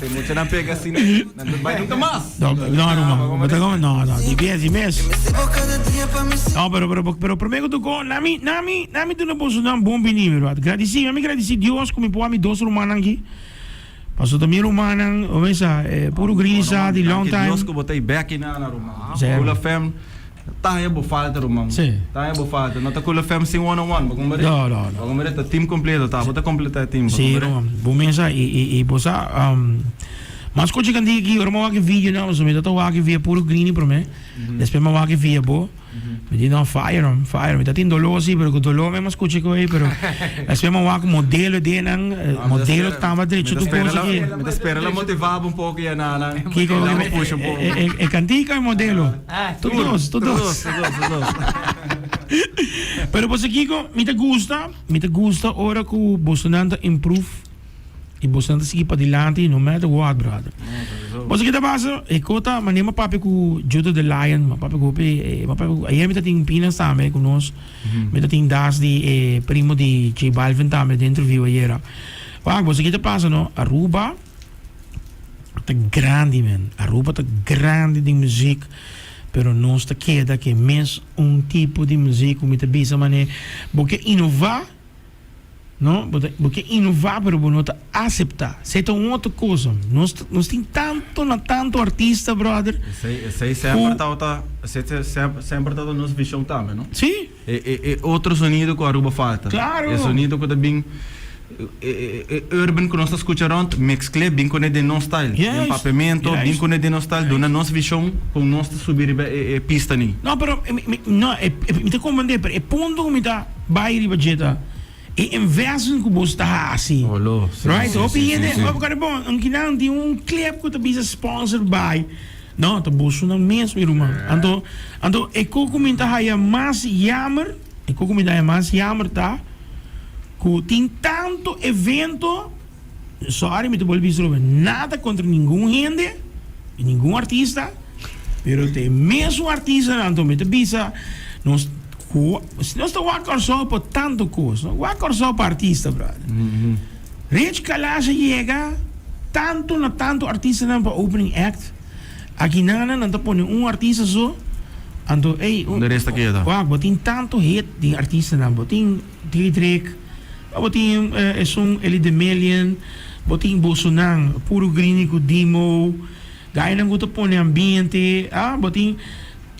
Si muchanan pega asina, nan ta bai nunca mas. No, no, ruman. Bo ta como, no, no, di bien, di mes. No, pero, pero, pero prome cu tu co, nami, nami, nami duna boso nan bon bini, mi ruman. Gradici, mi gradici Dios cu mi por a mi dos rumannan aki. Paso ta mi rumannan, o mesa, eh, puro grisa di long time. Dios cu bo ta y bek na na ruman. Sí. Kula fam, ta bo falta ruman. Sí. Ta bo falta. No ta kula fam sin one on one, bo kumbre? No, no, no. Bo kumbre ta team completo, ta bo ta completa e team. Sí, ruman. Bo mesa y y y bo sa um mas coche kan di aki, ora mi wak e video na, so mi ta wak via puro greenie prome. Despues mi wak via bo. Mi di no, fire hom, fire. Mi ta tin doló si, pero ku doló mi a skucha ku ei, pero despues mi wak modelo den nan, modelo tamba drecho tur kos aki. Mi ta spera la motivá bo un poko ya na nan. Kiko La bo push un poko. E kantika e modelo? Tur dos, tur dos. Tur dos, tur dos. Pero bo sa kiko, mi ta gusta, mi ta gusta ora ku bosonan ta improve. Y boso ta sigui padilanti no matter what, brother. Boso kita pasa, e kota mane ma papia ku Judah the Lion, ma papia ku hopi, ma papia ku, ayer mi ta tin Pinas tambe ku nos, mi ta tin Das di e primo di J Balvin tambe den interview ayera. Wak, boso kita pasa no, Aruba ta grandi men, Aruba ta grandi den muziek, pero nos ta keda ke mes un tipo di muziek ku mi ta bisa mane bo ke inova. No, bo ta, bo ke inová pero bo no ta aseptá. Esei ta un otro cosa. Nos, nos tin tanto na tanto artista, brother. Esei, esei semper tabata, esei semper, semper tabata nos vision tambe, no? Sí. E, e, e otro sonido ku Aruba falta. Claro. E sonido ku ta bin, e, e, e urban ku nos ta skucha rònt, mezcl'é, bin kuné den nos style. Juist. Den papiamento, bin Juist. kuné den nos style, duna nos vision kon nos ta subi riba e, e pista ni. No, pero, mi, mi, no, e, e, mi ta komprendé, pero e punto ku mi ta. Bai riba dje ta e investment ku boso ta hasi. Olo, si, Right? si, Hopi si, hende, si, si. hopi kare bon, un kinan tin un clip ku ta bisa sponsored by. No, ta bosonan mes, mi ruman. Anto, anto e ko ku mi ta haya mas jammer, e ko ku mi ta haya mas jammer ta ku tin tanto evento, sorry mi ta bolbe bisa atrobe, nada kontra ningun hende, ningun artista, pero ta e mesun artistanan, anto mi ta bisa nos Ku si nos ta wak Kòrsou pa tantu kos, no wak Kòrsou pa artista, brother. Rich Kalash a yega tantu na tantu artistanan pa opening act. Aki nan nan ta pone un artista so, anto ey, De rest ta keda. wak bo tin tantu hit di artistanan, bo tin Diedrick, bo tin esun Ellie de Million, bo tin bosonan Puro Grini ku Dimo, gainan ku ta pone ambiente, ah bo tin.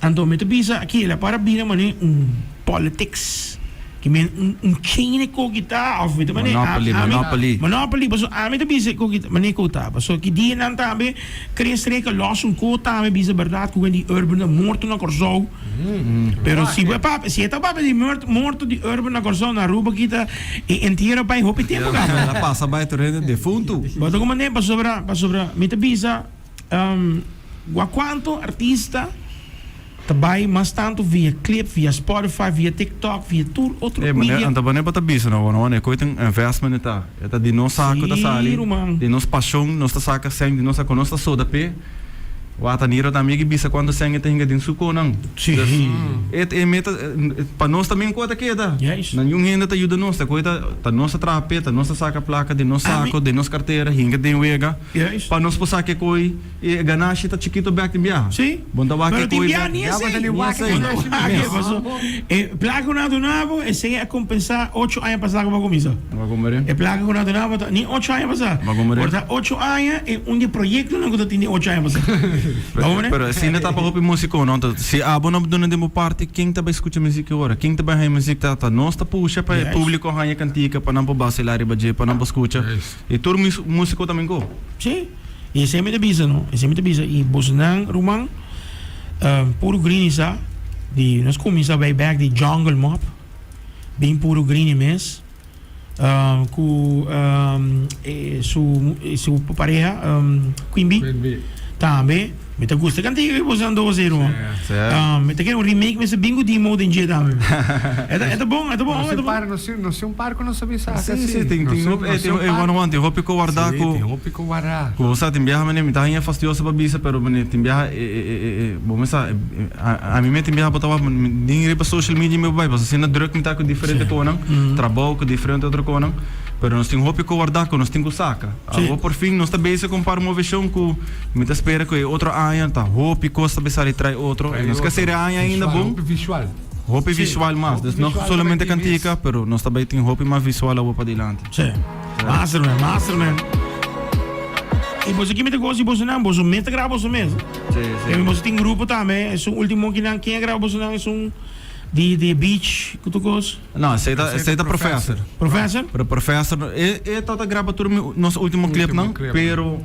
Anto mi ta bisa aki el a para bira mane un politics ki men un un chain ko ki ta of mi ta mane Monopoly, monopoly. Monopoly paso ami ta bisa ko ki mane ko ta paso ki dia nan tambe Chris Reka los un ko tambe bisa berdad ku di urban ta morto na Kòrsou pero si bo e papia si e ta papia di morto di urban na Kòrsou na Aruba ki ta e entiero bai hopi tempo kaba. El a pasa bai tur hende defuntu. Bo ta ku mane pasobra pasobra mi ta bisa. Wak cuanto artista ta bay mas tanto via clip, via Spotify, via TikTok, via tur otro Ey, manera, media. anto manera bo ta bisa no, bueno, e koe ta un investment e ta. E ta di nos saco ta Sí, sali, ruman. di nos pasion nos ta saca sèn, di nos saco nos ta soda p'e. Wak ta Niro tambe ki bisa cuanto sèn e ta hinga den su konan. Sí. Dus, e, e meta, pa nos tambe un koe ta keda. Juist. Na niun hende ta yuda nos, ta koe ta, ta nos ta traha p'e, ta nos ta saca placa di nos Ami. saco, den nos cartera, hinga den wega. Juist. Pa nos por sa ke koi e ganashi ta chikito bek tin biaha. Sí. Bon ta wak Pero ke tin koi biaha bek. ni Ni esei. esei. Ni esei. Paso e plaka ku nan a duna bo, esei a kompensá ocho aña pasá ku bo a kuminsá. Bo a komprende? E plaka ku nan a duna bo ta ni ocho aña pasá. Bo a komprende? Por ta ocho aña e un di e proyektonan ku ta tin di ocho aña pasá. Bo a komprende? Pero asina ta pa hopi músiko no. Anto si abo no duna den bo parti, ken ta bai skucha muzik ora? Ken ta bai haña muzik? Ta ta nos ta pusha pa e públiko haña kantika pa nan por basilá riba dje, pa nan por skucha. E tur musico ta mingo. Sí, y esey mi ta bisa no, esey mi ta bisa y bosonan ruman puro grini sa di nos cuminsa bay back di Jungle Mob bin puro grini mes cu su su pareha Queen Bee tambe Mi ta gusta kantiga ku boso dos ei ruman. Mi ta kere un remake mester bin ku D-Mo den dje tambe. E ta e ta bon, e ta bon, e ta bon. Nos tin nos tin un par ku nos a bisa Sí, sí, tin tin hopi eh tin eh one one tin hopi ku warda ku. Sí, tin hopi ku warda. Ku bo sa tin biaha mane mi ta haña fastioso pa bisa pero mane tin biaha e e e e bo me sa ami me tin biaha bo ta wak nin riba social media mi bo bai pasobra asina druk mi ta ku diferente konan, trabou ku diferente otro konan. Pero nos tin hopi ku wardá ku nos tin ku saka. Awor por fin nos ta bezig ku un par moveshon ku mi ta spera ku e otro aña ta hopi kos ta bisa trae otro. I nos ke sera e aña ainda bon. Hopi visual. Hopi visual mas. Dus no solamente kantika, pero nos ta bai tin hopi mas visual awor padilanti. Sí. Master man, master man. I boso ki mi ta gosa di bosonan, boso mes ta graba boso mes. Sí, sí. I boso tin grupo tambe, esun ultimo kinan, ken a graba bosonan esun di di beach ku tur kos? No, esei ta esei ta Professor. Professor? Pero Professor, e e tabata graba tur mi nos ultimo clipnan, pero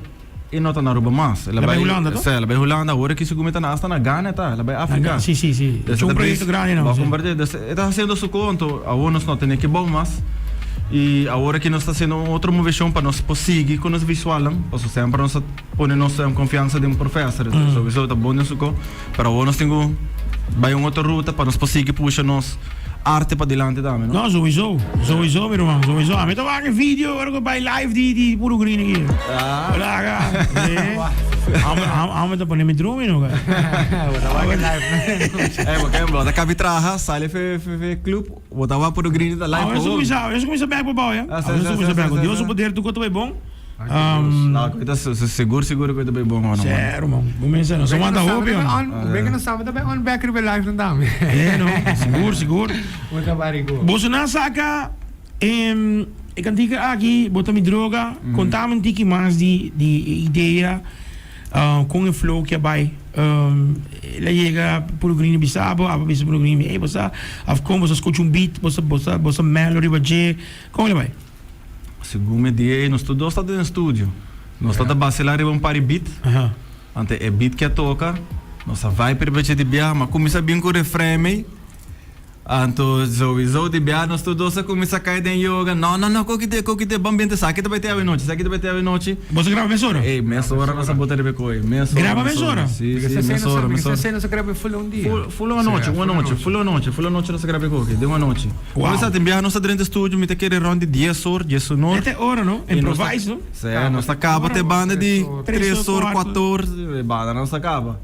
e no ta na Aruba mas. El a El a bai bai Hulanda, to? Sí, el a bai Hulanda. Awor aki segun mi ta na hasta na Ghana e ta, el a bai Afrika. Sí, sí, sí. Dus Su e ta proyecto bezig grandi no, bo a sí. komprende? Dus e ta hasiendo su konto, awor nos no tene ke bou mas. I awor aki nos ta hasiendo un otro moveshon pa nos por sigui ku nos visualnan, pasobra semper nos a pone nos konfiansa den Professor, sowieso ta bon den su ko. Pero awor nos tin ku bai un otro ruta pa nos por sigui pusha nos arte padilanti tambe, no? No, sowieso. Sowieso, mi ruman. Sowieso. Ami ta wak e video ora ku bai live di di Puro Green aki. Ah. Laga. Eh. Ame ame ta pone mi drumi no. Bo ta wak e live. Eh, bo ken bo ta kabi traha, sali fe fe fe club, bo ta wak Puro Green ta live Awe su gewoon. kuminsa, awe su kuminsa bek pa bou ya. Ah, Awe su kuminsa bek. Dios su poder tur kos ta bai bon. No, cu ta sigur sigur cu ta bay bon hoor. Sero man, bo mester no sa wanta hopi man. Ben que no sabe ta bay on back riba live nan tambe. Eh no, sigur sigur. Bo ta bari go. Boso nan saca e cantica aki, Bo ta mi droga, contame un tiki mas di di e idea, con e flow ki a bay. El a yega Puro Green bisa bo, abo bisa Puro Green, ey bo sa, of con bo sa scucha un beat, bo sa bo sa bo sa melo riba dje, con el a bay? Segun mi di ei, nos tur dos ta den studio. Nos ta ta basila riba un par di beat. Anto e beat ke a toka, nos a vibe riba dje di biaha, ma kuminsá bin ku refrein mei. Anto souiso di biaha nos tur dos a kuminsá kai den yoga. No, no, no, koki te, koki te, ban binte, esaki ta bai te awenochi, esaki ta bai te awenochi. Boso graba mesora? Ey, mesora nos a bota riba e koe. Mesora, Graba mesora? Si, si, mesora, mesora. Esei nos a graba full un dia. Full, full un anochi, un anochi, full un anochi, full un anochi nos a graba e koki, den un anochi. Wow. Bo sa tin biaha nos ta drenta studio mi ta kere rond di dies or, dies un or. E ta e ora no, improvise no. Si, nos ta kaba te banda di tres or, kuater or, e banda nos ta kaba.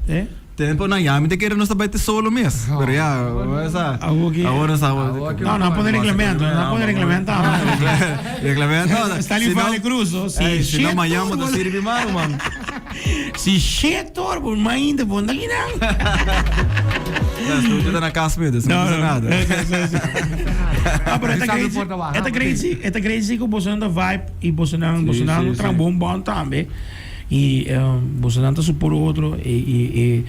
Tempo nan ya mi ta kere nos ta bai te solo mes, pero ya, bo sa. Awor nos ta. No, no a pone reglamento, no a pone reglamento. Reglamento. Stalin Valley Cruz, no. Si, si no mañan bo ta sirbi mas, ruman. Si shit hoor, bo mainta bo no aki nan. Ja, studio ta na cas mi, dus no pasa nada. Ah, pero e ta crazy, e ta crazy, e ta crazy cu bosonan ta vibe y bosonan, bosonan traha un bon bond tambe. Y bosonan ta support otro y, y,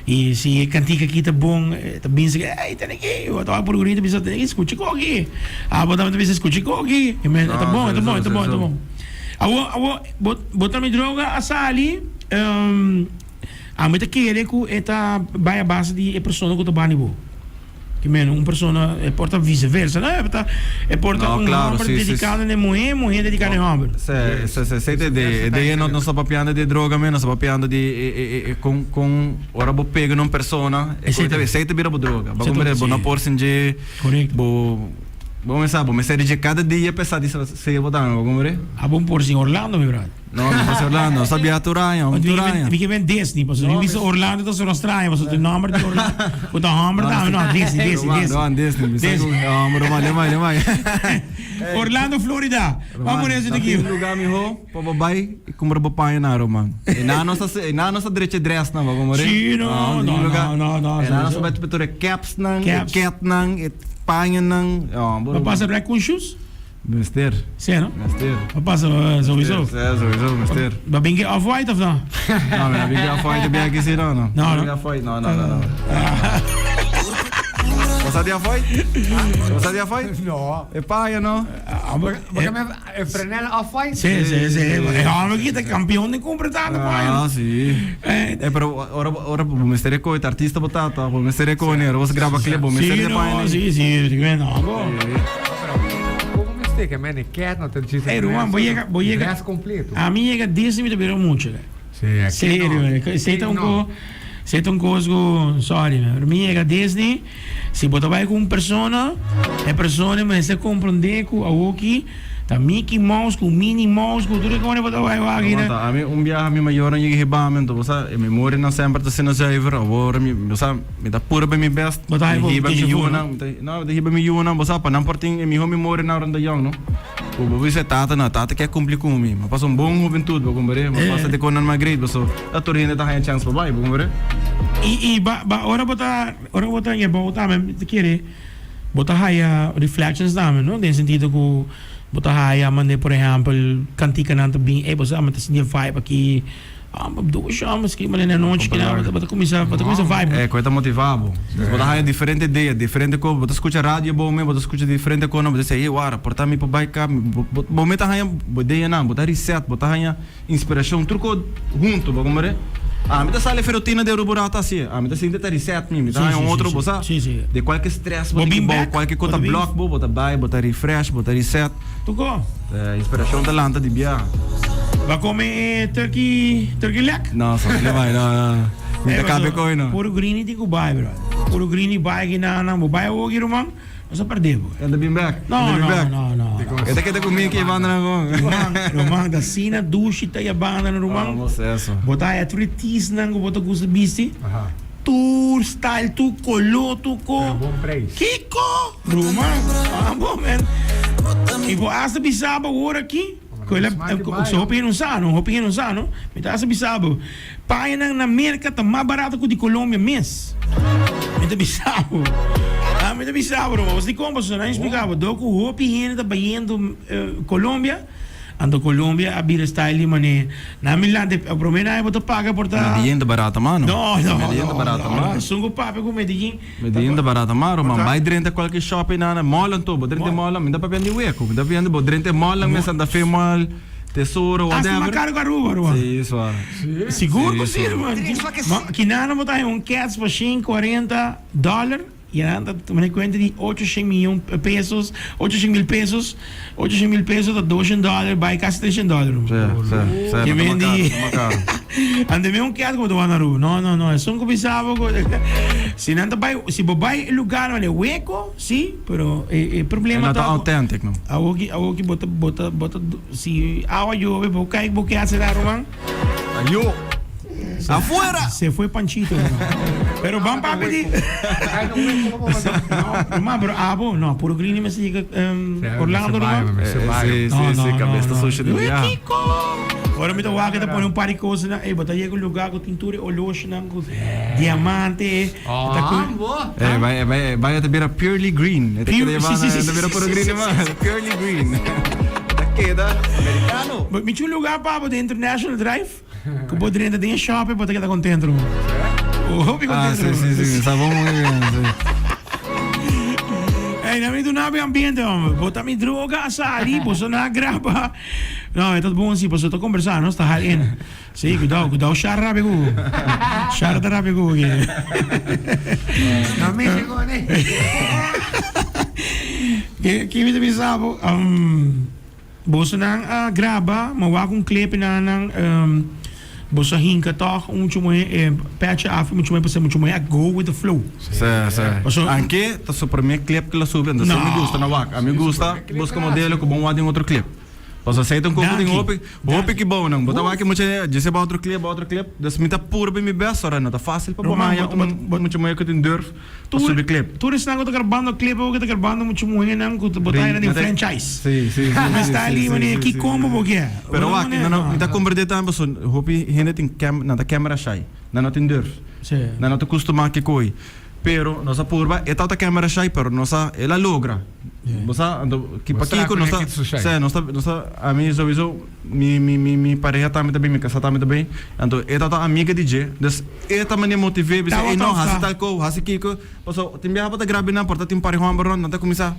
y, y si e cantica aki ta bon, ta binse que, ey, tene aki, bo ta wak por grito bisa, tene aki, scucha cu aki. Ah, bo tambe ta bisa, scucha cu aki. Y men, e ta bon, e ta bon, e ta bon, e ta bon. Awor, awor, bo, bo ta mi droga a sali, ami ta kere ku e ta bai a base di e persona ku ta bani bo. Ki meno, un persona, e por ta vice versa, no? E por ta, e por ta No, un claro, homber si, si, dedicado na e muhé, muhé dedicado na e homber. Se, se, se, se te de, e de no, no sta papiando di droga me, no sta papiando di e, e, e, e, con, con, ora bo pega na un persona, e Esei ta, ta- esei ta bira bo droga. Bo Esei ta- comprende? Bo no si. por sin dje, Correcto. bo, Bo mester sa, bo mester di cada dia pa e satisface bo tambe, bo comprende? Abo por sin Orlando, mi brother. No, no por sin Orlando, nos ta biaha tur aña, un tur aña. Mi ke ben Disney, pasobra mi bisa Orlando ta sona straño, pasobra e nomber di Orlando, ku ta homber tambe, no, Disney, Disney, Disney. Roman, Disney, mi sa ku homber, Roman, lema, lema. Orlando, Florida. Vamos poner eso aki. Tin lugar miho pa bo bai i kumpra bo paña na, Roman. E nan no sa, e nan no sa drecha dress nan, bo comprende? Sí, no, no, no, no, no. E nan no sa bai tur e caps nan, e cat nan, e. Pañanan, oh, Bo pasa raccoon shoes? Mester. Sí, no? Mester. Bo pasa sowieso. Sí, sowieso, mester. Bo bin ke off-white of no? No, mi no bin ke off-white bin aki sí, no, no. No, no. Off-white, no, no, no, no. Bo sa di off-white? Bo sa di off-white? No. E paña, no? Bo ke E franela off-white? Sí, sí, sí. E homber aki ta campeon den cumpra tanto paña. Ah, sí. Eh, pero ora ora bo mester e koe, artista bo tata, bo mester e koe, ora bo graba clip, bo mester Sí, e paña. no, sí, sí, no, bo. Pero como mester ke men e cat no ta djis. Ey, Ruman, bo yega, bo yega. Dress completo. Ami yega Disney mi ta bira mucho. Sí, aki Serio, no. esey ta un No. ko, esey ta un kos ku, sorry, man, pero mi yega Disney, si bo ta bai ku un persona, e persona mester komprondé ku awoki ta Mickey Mouse ku Minnie Mouse ku tur e kos bo ta bai wak Aguanta, na. ami un biaha mi mayornan yega hiba mi, anto bo sa, e memorianan semper ta asina zuiver, awor mi, bo sa, mi ta purba mi best, Bo ta mi hiba hiba mi dje for, yunan, no? mi ta, no, mi ta hiba mi yunan, bo sa, pa nan por tin e miho memorianan ora nan ta yong, no. Ku bo bisa e tata no, tata ke kumpli ku mi. Mi a pasa un bon hubentut, bo komprende? Mi a pasa di konan mas great, paso ta tur hende ta haña chèns pa bai, bo komprende? I i ba ba ora bo ta ora bo ta yebou tambe mi ta kere bo ta haya reflections tambe no den sentido ku bo ta haya mane por ehèmpel kantikanan ta bin ey bo sa mi ta sinti e vibe aki. E koe ta motivá bo. Bo ta haña diferente idea, diferente kos. Bo ta skucha radio bo mes, bo ta skucha diferente kosnan, bo ta bisa, hey wara, por ta mi por bai ka. Bo mes ta haña bo ideanan, bo ta reset, bo ta haña inspirashon, tur kos huntu, bo komprende? Ami ta sali for rutina di Aruba un rato asi, ami ta sinti ta reset mi, mi ta haña un otro, bo sa, di kualke stress bo tin ku bou, kualke kos ta blòk bo, bo ta bai, bo ta refresh, bo ta reset. Tuko. Inspiracion ta lanta di bia. Ba come e turkey turkey leg? No, so no bai, no, no. Mi ta cabe coy no. Puro greenie tin cu bai, bro. Puro greenie bai ki na nan. Bo bai awor ki ruman, nos a perde bo. E ta bin bek. No, no, no, no. E ta keda cu mi ki banda nan con. Ruman, ruman, ta asina dushi ta ya banda nan ruman. Vamos eso. Bo ta haya tur e tees nan cu bo ta gusta bisti. Tur style, tur color, tur co. Pero bon prijs. Kico? Ruman, abo men. I bo hasta bisa bo awor aki, ku el a, so hopi hende no sa no, hopi hende no sa no, mi ta hasta bisa bo, pañanan na Merka ta mas barato ku di Colombia mes. Mi ta bisa bo. Ah, mi ta bisa bo, ruman. Bo sa dikon? Pasobra nan a explika bo, dor ku hopi hende ta bayendo Colombia, anto Colombia a bira style di manera, nan mi lanta e prome nan bo ta paga por ta. Medellin ta barata mano. No, no, Medellin ta no, barata no, mano. Esun ku papia ku Medellin. Medellin ta barata maro man bai drenta cualke shop einan mall anto bo drenta e mall mi ta papia di weco mi ta papia di bo drenta e mall nan Santa Fe mall Tesoro Hasta whatever mas caro cu Aruba ruman. Si swa. Sigur cu Si si swa. ruman. Ma kinan bo ta haña un cats pa shen cuarenta dollar y nan ta tuma den cuenta di ocho shen miyon pesos ocho shen mil pesos ocho shen mil pesos ta dos shen dollar bai casi tres shen dollar ruman. Si si si Ke ta men mas caro di ta mas caro. Ante mi un ket ku bo ta wak na Aruba. No, no, no. Esun ku bisa bo ku si nan ta bai, si bo bai e lugar manera weko, si, pero e e problema E no ta ta authentic no. Awoki, awoki bo ta, bo ta, bo ta, si awa yobe bo kai bo ke hasi na ruman. Ayo! Afuera! Se fue Panchito ruman. Pero ban papia di. No, ruman, pero abo, no, puro grini mester yega Orlando ruman. Si, si, si, kabes ta sushi di biaha. Kiko! Ora mi ta wak e ta pone un par di kosnan, ey bo ta yega un lugar ku tin tur e oloshinan ku diamante. Ta ku. Eh, bai, bai, bai e ta bira purely green. E ta keda Si, si, si, e ta bira si, puro si, green si, man. si. Purely green. Ta keda americano. Bo mi tin un lugar pa bo den International Drive ku bo drenta den e shop e bo ta keda kontento ruman. Hopi Ah, kontento si, si, ruman. si, sa bon muy bien, si. Ey, nan mi duna bo e ambiente homber. Bo ta mi droga a sali, bo so na graba. No, e ta bon si, pasobra ta kombersá, nos ta hal in. Sí, cuidao, cuidao Shar rabia ku bo. Shar ta rabia ku bo ki. No mester ku ne. Ke ke mi ta bisa bo, um, bosonan a graba, ma wak un clip nan nan, um, boso a hinka tòg un mucho muhé, e pèchi af mucho muhé pasobra mucho muhé a go with the flow. Sí, sí. Pasobra. Anke ta su promé clip ku el a subi, entonces No. mi gusta na wak. A mi gusta buska modelo ku bon wak den otro clip. Pasobra esei ta un kos ku tin hopi, hopi ki bou nan. Bo ta wak mucha hende djis e ba otro clip, ba otro clip. Dus mi ta purba mi best, ora no ta facil pa bo haña un mucha muhé ku tin durf pa subi clip. Tur esnan ku ta grabando clip awor ku ta grabando mucha muhénan ku bo ta haña den franchise. Sí, sí, sí, Bo sí, sta sí, ali sí, manera sí, ki sí, kombo sí. bo ke. Pero wak, no, no, mi ta komprendé tambe pasobra hopi hende tin cam, nan ta camera shy, nan no tin durf. Sí. Nan no ta kustumá ke koi. Pero nos a purba, e tabata camera shy pero nos a, el a logra. Bo sa, anto ki Bo sa pakiko ku nos ta, Nicky ta su shy. sí, nos ta, nos ta, ami sowieso mi, mi, mi, mi pareha tambe ta bin, mi kasá tambe ta bin, anto e tabata amiga di dje, dus e ta manera motiv'é, bisa, Tabata ey no, of hasi ta? tal ko, hasi kiko, pasobra tin biaha bo ta grabi nan, por ta tin par di hòmber rònt, nan ta kuminsá.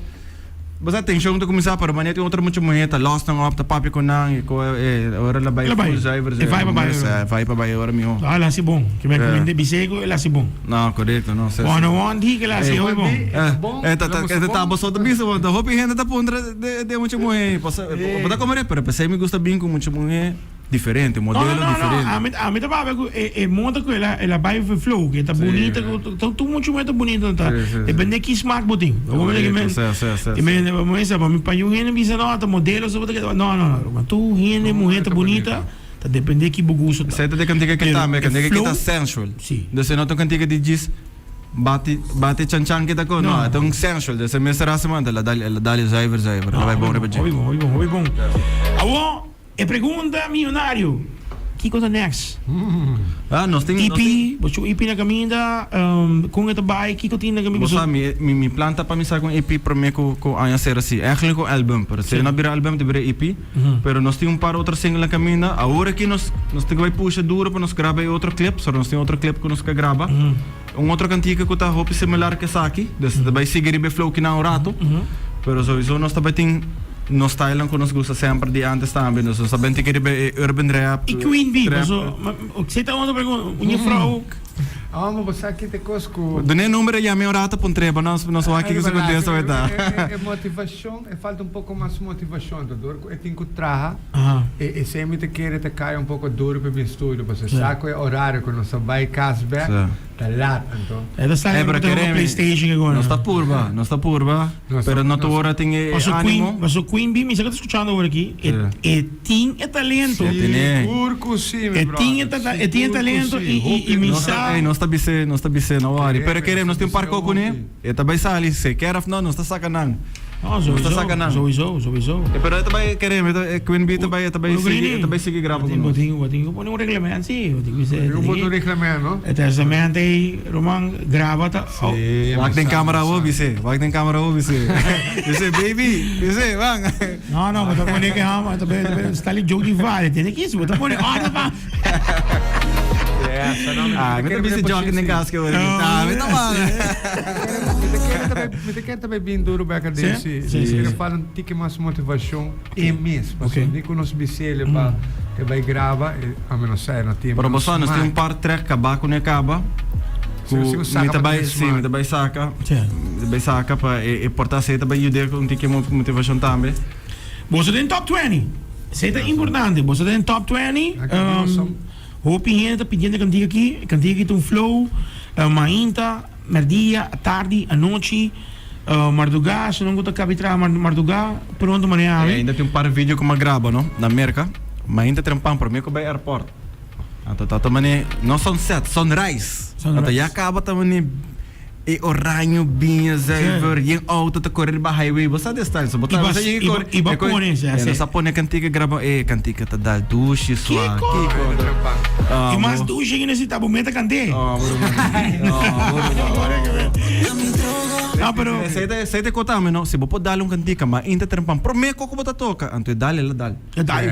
Bo sa tenshon ta kuminsá pero manera tin otro mucha muhé ta lòs nan òp ta papia ku nan i ku e ora el a bai El a bai. full zuiver E vai pa bai e vai pa bai e ora mihó. No, el a hasi bon. Ke mi a kumind'é bis'é ku el a hasi bon. No, korekto, no, Bon, no won di ku el a hasi hopi bon. E ta ta e ta boso ta bisa bo ta hopi hende ta puntra de de mucha muhé paso bo ta komprendé pero p'esei mi gusta bin ku mucha muhé. Diferente, modelo No, no, no, diferente. ami, ami ta papia ku e, e moda ku el a, el a bai for flow, ku e ta Sí. bunita, ku ta tur muchu muhé ta bunita ta. Sí, sí, sí. Depende ki smak bo tin. Bo mira ki men, Sí, sí, sí, i men, bo mester pa mi pa un hende bisa no, ta modelo so bo ta keda, no, no, no, ruman, tur hende muhé ta bunita, ta depende ki bo gusto ta. Esei ta di kantika ke Pero tambe, e kantika ke ta flow, sensual. Sí. Dus e no ta un kantika di djis. Bati bati chan chan kita ko no, ta un sensual dus e mester hasi man el a dal el a dal zuiver zuiver el a bai bon riba dje. Hopi bon hopi bon hopi bon. Awor e pregunta miyonario kiko ta next? Ah nos tin EP bo chu EP na kaminda kon e ta bai kiko tin na kaminda Bo sa mi mi plan ta pa mi saka un EP prome ku ku aña sera si eigenlijk un album pero si no bira album ta bira EP pero nos tin un par otro single na kaminda awor aki nos nos tin ku bai pusha duro pa nos graba e otro clip so nos tin otro clip ku nos ke graba. Un otro kantika ku ta hopi similar ku esaki, dus ta bai sigui riba e flow kinan un ratu, pero souiso nos ta bai tin nos stylenan ku nos gusta semper di antes tambe, dus nos ta bai tin riba e urban rap, I Queen Bee, trap. paso, si ta otro pregunta, un juffrouw. Amo bo sa ki ta e kos ku. Dun'e number e yam'e un rato puntr'e pa nos nos wak kiko su kontesta bai ta. E motivashon, e falta un poko mas motivashon, ta dor ku e tin ku traha. E esei mi ta kere ta kai un poko duru pa bin studio pasobra sa ku e orario ku nos ta bai kas bek ta lat anto. E ta sa Eh, pero ku ta hunga keremi, PlayStation ago nos ta purba, nos ta purba, pero no tur ora tin e Paso Queen, animo. paso Queen Bee mi sa ku ta skuchando awor aki, e e tin e talento. E tene. Sigur ku si mi E tin e brother, ta e tin e sigur ku talento si. i i i mi Nos ta, sa. ey, nos ta bis'é, nos ta bis'é, no worry. Pero Keremi, keremi, nos nos ta tin un par bis'é koko kuné. hopi. E ta bai sali, se ker of no, nos ta saka nan. No, Nos ta sowieso, saka nan. sowieso, sowieso. E pero e ta bai kere, mi ta, e Queen Bee ta bai, e ta bai sigui, e ta bai sigui graba ku Bo nos. tin, bo tin ku pone un reglamento, si, bo tin ku Bo tin ku pone un reglamento, no? E testament ei, ruman, graba ta, oh. Si, Wak mi den sa, camera mi awo, sa. bis'é. Wak den camera awo, bis'é. Bis'é, baby, bis'é, ban. No, no, bo ta pone ke hama, ta bai, ta bai, sta li joke di vale, tene kis, bo ta pone order pa. Yeah, sa no, mi Ah, ta mi ta kere bisi pone joke den si. cas ke ora. Ah, mi ta mal. Mi ta kere ta bai, mi ta kere ta bai bin duro bek aden Si? si. Si, Mi si, kere si. fala un tiki mas motivashon e mes. Pasobra Ok. ni ku nos bisele pa e bai graba, e a mi no sa, e no tin Pero menos bo sa, nos tin un smak. par track kaba ku no kaba. Si, Ku si ku saka mi ta pa bai, tin si, smak. mi ta bai saka. Si. Mi ta bai saka pa e e por ta asei ta bai yude ku un tiki motivashon tambe. Boso den top 20. Esei ta importante. Boso den top 20. Danki, Wilson. Hopi hende ta pidiendo e kantika aki. E kantika aki ta un flow. Mainta, merdia, atardi, anochi, mardugá. Si no ku ta kabi traha mardugá, pronto manera awe. E ainda tin un par video ku mi a graba no, na Merka. Mainta trempan promé ku bai airport. Anto ta ta mane, no sunset, sunrise. Anto ya kaba ta mane. E oraño biña zuiver, yen auto ta kore riba highway, bo sa di e style so bo ta bo sa yega kore. I bo pone e nos a pone kantika graba e kantika ta dal dushi sua. Kiko? Kiko? E mas dushi ke nesita bo meta kant'é. Oh, bo ruman. Oh, bo ruman. No, pero Esei ta esei ta e kota mi no, si bo por dal un kantika ma inta trempan prome koko bo ta toka, anto e dal el a dal. E dal.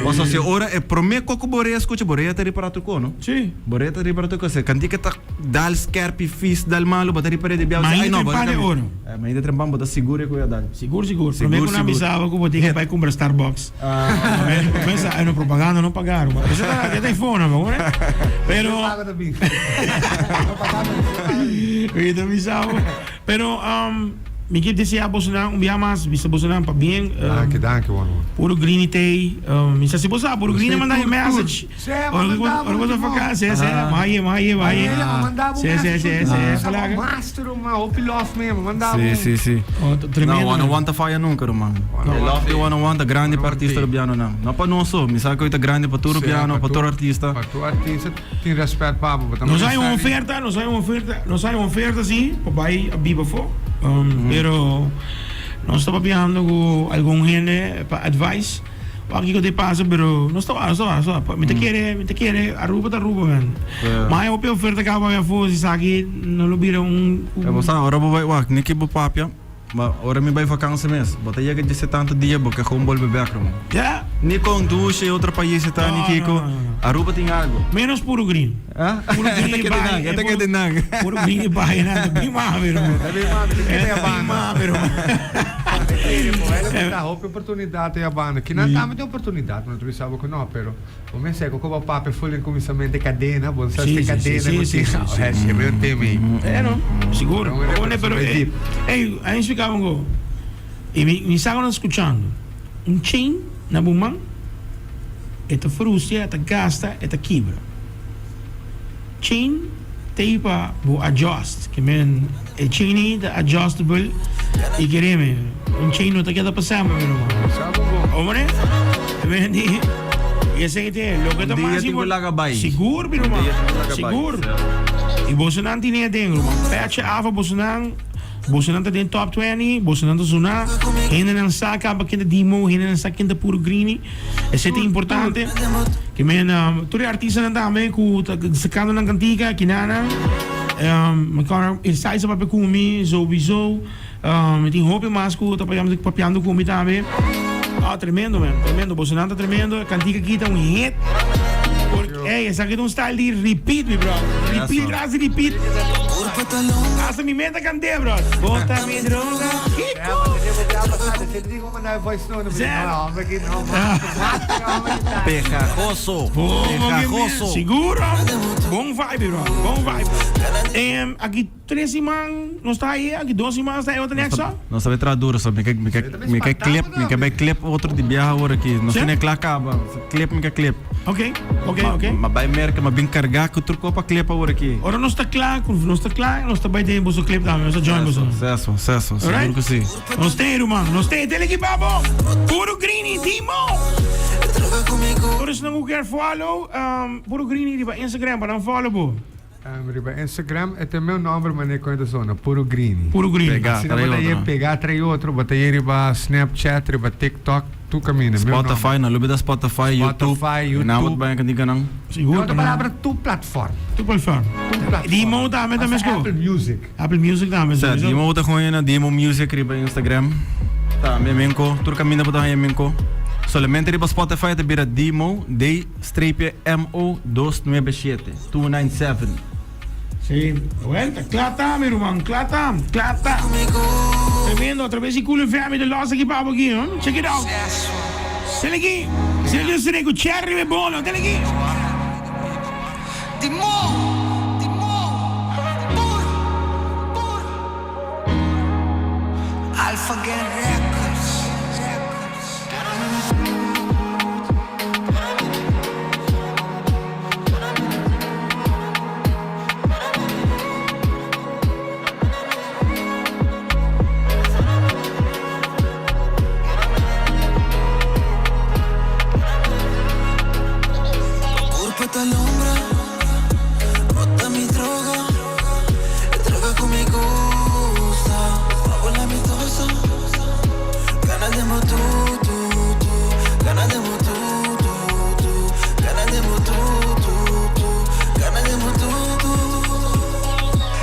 Pasobra si ora e prome koko bo rea skucha bo rea ta ripara tur ko no. Si. Bo rea ta ripara tur ko, si e kantika ta Dal skerpi fis dal malu bo ta ripar'é di biaha bo Mainta ay no bo trempan ta e oro. Eh mainta trempan bo ta sigur e ku a dal. Sigur sigur. Sigur Prome ku nan sigur. bisaba ku bo tin ku bai kumpra Starbucks. Prome prome sa ay no propaganda no paga ruman. Esei ta e ta e fona bo hoor. Pero Paga ta bin. Propaganda no paga ta bin. Mi ta bisa bo. Pero mi ke desea bosonan un biaha mas bisa bosonan pabien. Danki danki won won. Puro Greeny tey. Mi sa si bo sa puro Greeny a manda e message. Se, a manda bo Ora bo ta ultimo. vakantie, se, maye, maye, maye. A manda bo Se, se, se, se. Sa bo master ruman, hopi love mi, a manda bo. Si, si, si. Oh, tremendo. No, one on one ta faya nunca ruman. One on E love di one. one on one ta grandi pa artista Rubiano nan. No pa nos so, mi sa cu ta grandi pa tur Rubiano, pa tur artista. Pa tur artista tin respet pa bo. Nos hay un oferta, nos hay un oferta, nos hay un oferta si, pa bay a biba afo. Pero nos ta papiando cu algun hende pa advice. Wak kiko te pasa pero nos ta wak nos ta wak nos ta wak mi ta kere mi ta kere Aruba ta Aruba man ma e hopi oferta kaba bai afo si esaki no lo bira un E bo sa ora bo bai wak ni ki bo papia ma ora mi bai vakansi mes bo ta yega djese tantu dia bo ke gewoon bolbe bek ruman Ya ni kon dushi e otro pais e ta ni kiko Aruba tin algo menos puro green puro green E ta kede nan e ta kede nan puro green e bai nan ta bin mami ruman Ta bin mami ta kede ta bin mami ruman. Ta hopi oportunidat ei a banda. Kinan tambe tin oportunidat, mi no ta bisa bo ku no, pero bo mester ku koba papia ful den kuminsament e kadena, bo no sa si e kadena ku tin hèshi, mi no teme ei. E no, sigur. Pero ey, a mi splika bo un ko, i mi sa ku nan ta skuchando, un chain na bo man e ta frustra, e ta gasta, e ta kibra. Chain ta pa bo adjust, ke men e chain ei ta adjustable i kereme un chain no ta keda pa semper mi ruman. Hombre, men di i esei te loke ta Un dia mas tin ku impor laga bai. Sigur mi Un ruman, dia tin ku laga bai. sigur. I bosonan tin e aden, ruman. Pètje af pa bosonan. Bosonan ta den top 20, bosonan ta zona. Hendenan sa kaba ken ta Dimo, hendenan sa ken ta Puro Greeny. Esei ta importante. Ke men tur e artistanan tambe ku ta sakando nan kantika, kinanan. Mi kòrda Inside sa papia ku mi, souwiso. Mi tin hopi mas ku ta papiando ku mi tambe. Oh, tremendo man, tremendo. Bosonan ta tremendo. E kantika aki ta un hit. Porque, ey, esaki ta un style di repeat, mi brother. Repeat tras di repeat. Hasta mi meta kant'é, brother. Bo ta mi droga. Kiko? Pegajoso, pegajoso. Siguro. Bon vibe, brother. Bon vibe. Aki Tres siman nos ta ahí, aki dos siman nos ta ahí, otro next song. Nos ta bay traha duro so, mi ke mi ke mi ke clip, mi ke bay clip otro di biaha awor aki. Nos tene kla kaba, clip mi ke clip. Ok, ok, ok. Ma bay Merca, ma bin carga cu tur copa clip awor aki. Ora nos ta kla, cu nos ta kla, nos ta bay den boso clip tambe, nos ta join boso. Seso, seso, seguro cu si. Nos ten ruman, nos ten, tele ki babo. Puro Greeny, Timo. Tur esnan cu kier follow, Puro Greeny riba Instagram pa nan follow bo. Riba Instagram e ta meu nomber mane con e ta sona, Puro Greeny. Puro Greeny. Pega, Asina trae bo ta otro. ye pega trae otro, bo ta ye riba Snapchat, riba TikTok, tur caminda, meu nomber. Spotify, no lubida Spotify, YouTube. Spotify, E naam YouTube. bo ta baña kantika nan. Sigur En otro pa nan. palabra, tur platform. Tur platform. Tur platform. Dimo tambe ta Hasta mesco. Apple Music. Apple Music tambe Sa, sowieso. Dimo bo ta hoña na Dimo Music riba Instagram. Tambe menko, tur caminda bo ta haña menko. Solamente riba Spotify ta bira Dimo, D streepje M O 297. 297. Sí, well, ta kla ta, mi ruman, kla ta, kla ta. Tremendo, a traves di Cool FM de los aki pa bo aki, huh? Check it out. Sel aki, sel aki sene ku cherry me bono, tel aki. Alpha Gang Records.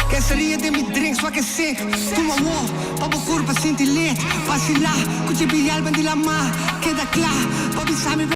Keseria den mi drink swa kesé Tuma wo pa bo kurpa sinti lit Vasilá ku dje bialban di lamá Keda kla pa bisa mi.